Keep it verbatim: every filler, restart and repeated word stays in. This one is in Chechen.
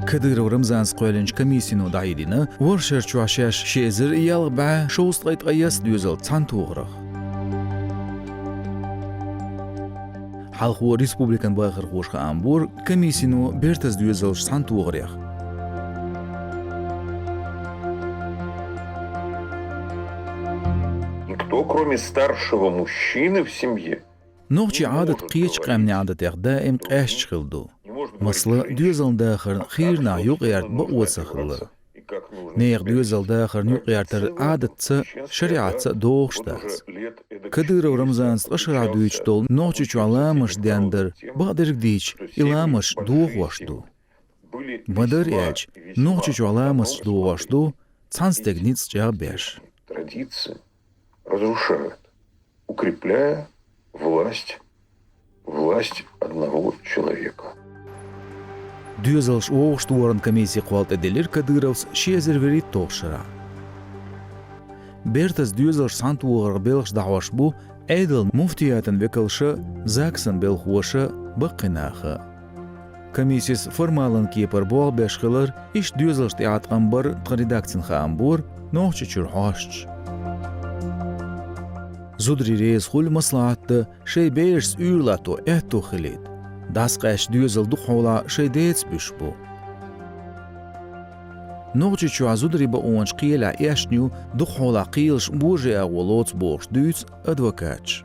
Кадыров Рамзанца кхоьллинчу комиссино дӀахьедина, вара шарчохь шаьш ши эзар ялх бӀе шовзткъе ткъайесна доьзал цхьаьнатохарх. Хьалхо республикан бахархоша хаам бора комиссино бертаза доьзалш цхьаьнатохарех. Никто, кроме старшего мужчины в семье, Нохчийн Ӏадат кхечу къаьмнийн Ӏадатех даим къаьсташ хилла ду. Масала, доьзалан дахарна хийра нах юкъаярта бакъо ца хилла. Нехан доьзалан дахарна юкъаяртар Ӏадатца а, шариӀатца а догӀуш дац. Кадыров Рамзанца ткъа шарахь дуьйцуш долу Нохчийчохь ламазаш дендар, бакъдерг дийцича, и ламазаш дохош ду. Ма-дарра аьлча, Нохчийчохь ламазаш дохош ду, цхьана стеган ницкъ чӀагӀбеш. Традиции разрушают, укрепляя власть, власть одного человека. Доьзалш вовшахтохаран комисси кхолла тӀедиллира Кадыровс ши эзар вуьрхӀитталгӀачу шарахь. Бертаза доьзалш цхьаьнатохарх белхаш дӀахьош бу Ӏедалан муфтиятан векалша, ЗАГСан белхоша, баккхий наха. Комиссис формалан кепара болх беш хилар, иштта доьзалшна тӀеӀаткъам бар тхан редакцин хаам бора Нохчийчуьра хьосташ. Зударий реза хуьлу маслахьат дан, шайн берашца уьйр латто аьтто хилийта. ДӀасакъаьстачу доьзал дукхахьолахь шайн деца буьсуш бу. Нохчийчохь зударийн бакъонаш кхелехь эшна ю, дукхахьолахь кхелаш божарийн агӀо лоцу бохуш дуьйцу адвокаташа.